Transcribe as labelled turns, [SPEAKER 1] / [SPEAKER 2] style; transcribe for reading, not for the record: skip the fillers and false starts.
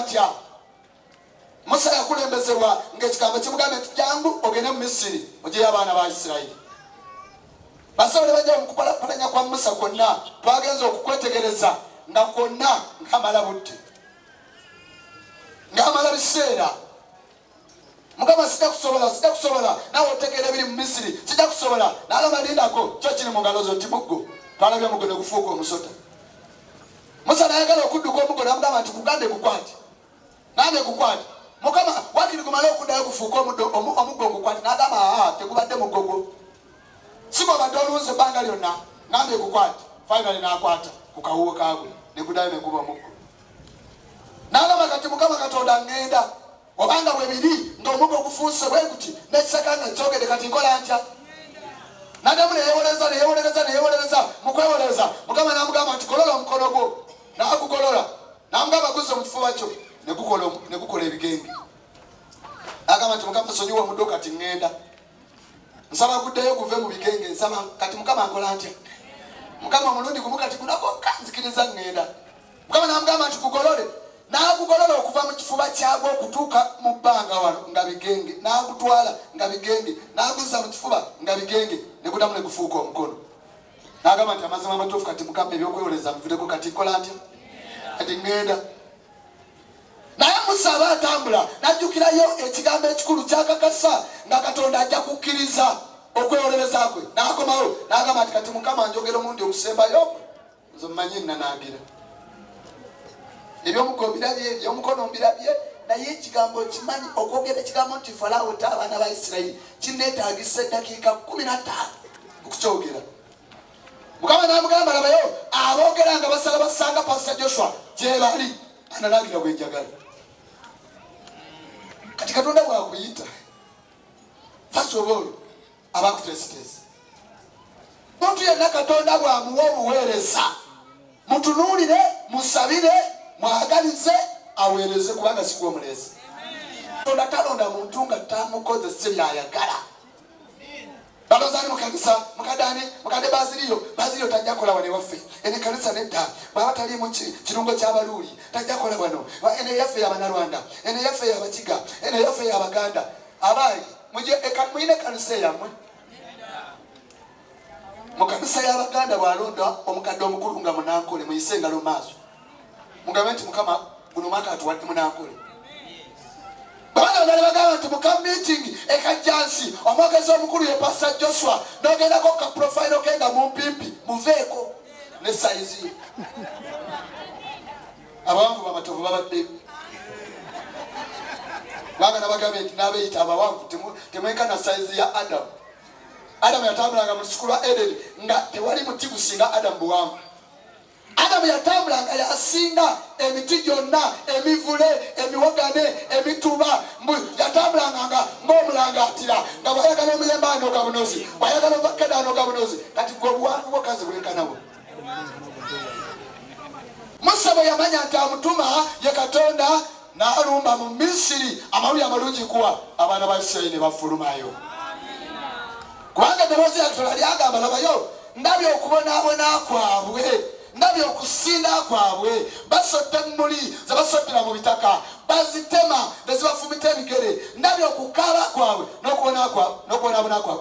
[SPEAKER 1] Ntya? Musa yakulembezebwa ng'ekigambo kimugambye nti jangu ogende mu Misiri ogyeyo abaana ba Isirayiri. Basobole bajja mu kupalapalanya kwa Musa kwonna twagenza okukwetegereza nga kwonna ng'amala budde, ng'amala biseera. Mukama sijja kusobola, sijja kusobola, naawe otegeera ebiri mu Misiri, sijja kusobola. N'agamba lindako, kyo kiri mu ngalo zo nti muggo. Twalabye omuggo ne gufuuka omusota. Musa n'ayagala okudduka omuggo n'amugamba nti kugambe gukwate, nange gukwate. Mukama wakiri gumale okuddayo gufuuke omuggo ngukwate. N'agamba aa, tegubadde muggo gwo, si gwabadde olunze ebbanga lyonna, ngambe gukwate. Finally n'akwata ku kawuwo kaagwe ne guddayo ne guba omuggo. N'agamba kati Mukama Katonda ŋŋenda, obanga bwe biri ng'omuggo gufuuse bwe guti n'ekisaka nga kyogedde, kati nkola ntya? N'addamu ne yeewolereza, ne yeewolereza, ne yeewolereza. Mu kwewolereza Mukama n'amugamba nti golola omukono gwo. N'agugolola, n'amugamba guzze mu kifuba kyo, ne gukola ebigenge. N'agamba nti Mukama sonyiwa omuddo, kati ŋŋenda, nsaba guddeyo guve mu bigenge, nsaba kati Mukama nkola ntya? Mukama omulundi gumu kati gunagokka, nzikiriza ŋŋenda. Mukama n'amugamba nti gugolole. N'agugolola okuva mu kifuba kyagwo okutuuka mu bbanga wano nga bigenge, n'agutwala nga bigenge, n'aguzza mu kifuba nga bigenge, ne guddamu ne gufuuka omukono. N'agamba nti amazima amatuufu kati Mukama ebyokwewoleza nviireko, kati nkola ntya? Kati ŋŋenda. Naye Musa aba atambula n'ajjukirayo ekigambo ekikulu kyakakasa nga Katonda ajja kukkiriza okwewolereza kwe. N'akomawo n'agamba nti kati Mukama njogera omulundi ogusembayo, nze mmanyi nnanaagira ebyomuggo mbirabye, ebyomukono mbirabye, naye ekigambo kimanyi okwogera ekigambo nti Falaawo ta abaana ba Isirayiri kinneetaagisa eddakiika 15 okukyogera. Mukama n'amugamba labayo aboogera nga basala basanga Pasita Joshua gye bali ananaagira bwe njagala. Kati Katonda bwakuyita, first of all aba akuteesiteesi. Muntu yenna Katonda bw'amuwa obuweereza, mutunuulire, musabire, mwagalize aweereze, kubanga si gwe omuleezi. Katonda talonda muntu nga tamukozese byayagala. Balozani mukanisa mukadani mukadde Baziriyo, Baziriyo tajja kola wano ewaffe. Eno ekanisa nedda, bwaba taliimu kirungo ky'abaluuli tajja kola wano. Eno eyaffe y'Abanarwanda, eno eyaffe y'Abakiga, eno eyaffe y'Abaganda. Abaayi muyina ekanisa eyammwe. Mu kanisa y'Abaganda bw'alonda omukadde omukulu nga munankole, muyise engalo maaso mugambe nti Mukama guno mwaka atuwadde munankole. Baana bali bagamba nti muka meeting ekajjansi omwogezi omukulu ye Pastor Joshua, n'ogendako ka profile ke nga mumpimpi, muveeko ne sayizi ye. Abawanvu bamatovu babaddeyo, kubanga nabagambye nti n'abeeyita abawanvu temwenkana sayizi ya Adamu. Adamu yatambulanga mu lusuku lwa Edeni nga tewali muti gusinga Adamu buwanvu. Adamu yatambulanga yasinga emiti gyonna, emivule, emiwogane, emituba. Mbu yatambulanga nga ng'omulangaatira, nga bwayagala omuyembe anoga bunozi, bwayagala ovakeda anoga bunozi. Kati gwe obuwanvu bwo kazi bwenkanawo. Musa bwe yamanya nti amutuma ye Katonda, n'alumba mu Misiri. Amawulire amalungi kuwa abaana ba Isirayiri ne bafulumayo, kubanga eddoboozi lya Katonda lyagamba, labayo ndabye okubonaabona kwabwe, ndabye okusinda kwabwe, basotta emmuli ze basottera mu bitaka, bazitema ne zibafumita ebigere, ndabye okukaaba kwabwe n'okubonaabona kwabwe.